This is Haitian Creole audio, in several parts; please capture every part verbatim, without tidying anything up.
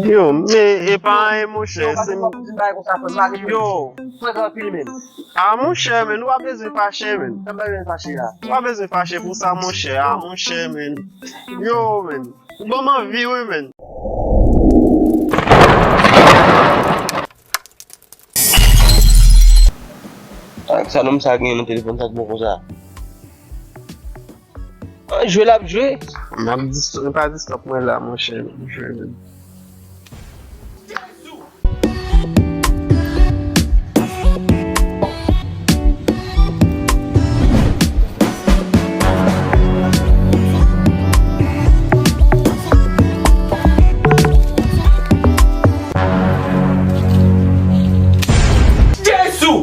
Yo, men e pa anyen, monchè. Se yo. A, monchè, men nou pa bezwen fache, men. Ou pa bezwen fache pou sa, monchè. A, monchè, men. Yo, men. Ou ban m anvi, wi, men. Ak sa nonm sa genyen nan telefòn sa k bon konsa. An jwe l ap jwe. M ap dis-, m pa distòp mwen la, monchè, m ap jwe menm. Jezi!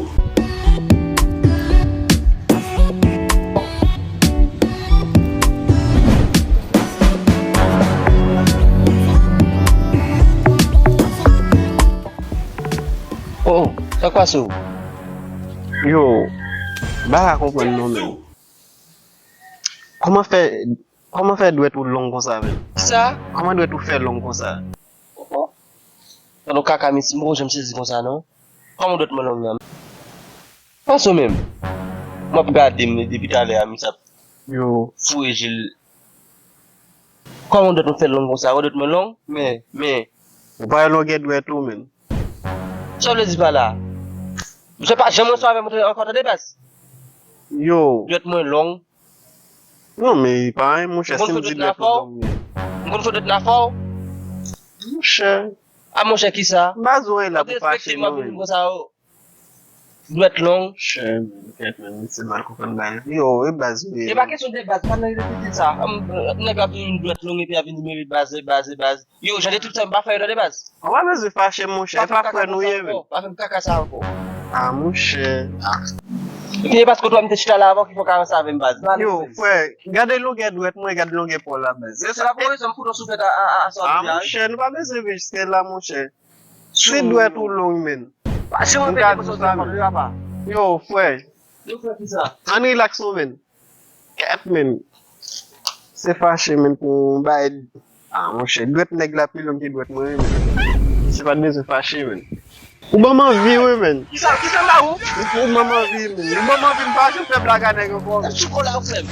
Oh, sa k pase w? Yo, m pa ka konprann non, men. Kòman fè, kòman fè dwèt ou long konsa, men? Sa? Kòman dwèt ou fè long konsa? Oh, oh. Tande kaka, mesye, m poko janm sezi konsa, non. Kòman dwèt mwen long nan? Panse w menm. M ap gade m depi talè a, misye ap yo foure je l. Kòman dwèt mwen fè long konsa? Wè dwèt mwen long? Men, men. Ou pa wè longè dwèt ou, menm. Sa w vle di pa la? Misye pa janm resevwa avè m ankò, tande, baz. Yo. Dwèt mwen long. Non, men pa anyen, monchè, si m di dwèt ou long, men. M konn fè dwèt nan fò. Monchè. A, monchè, kisa? Baz, ou la pou fache, non, men. Konsa, oh. Dwèt long. Chè, kèt, men, se mal konprann bagay. Yo, e baz, wi. E pa kesyon de baz, pa nan repete sa. Nèg la vin dwèt long epi a vin mele baz, baz, baz. Yo, jan de tout sa, m pa fè yo tande baz. Ou pa bezwen fache, monchè, e pa frè nou ye, men. Pa fè m kaka sa ankò. A, monchè. Epi e paske ou te chita la avan ki fè w ka ranse avè m baz. Yo, frè, gade longè dwèt mwen, gade longè pa w la, baz. Se la pou rezon m fout ou sou tèt a, a, a, sa w di a, wi. A, monchè, nou pa bezwen rive jiske la, monchè. Si dwèt ou long, men. M ka di w sa, men. Yo, frè. Ann rilaks non, men. Kèt, men. Se fache, men, pou yon bagay. A, monchè, dwèt nèg la pi long ke dwèt mwen, men. Se pa t bezwen fache, men. Ou ban m anvi, wi, men. Kisa, kisa m ba ou? Ou, ou ban m anvi, men. Ou ban m anvi, m pa janm fè blag a nèg ankò, men. Tchouko la, ou fè m.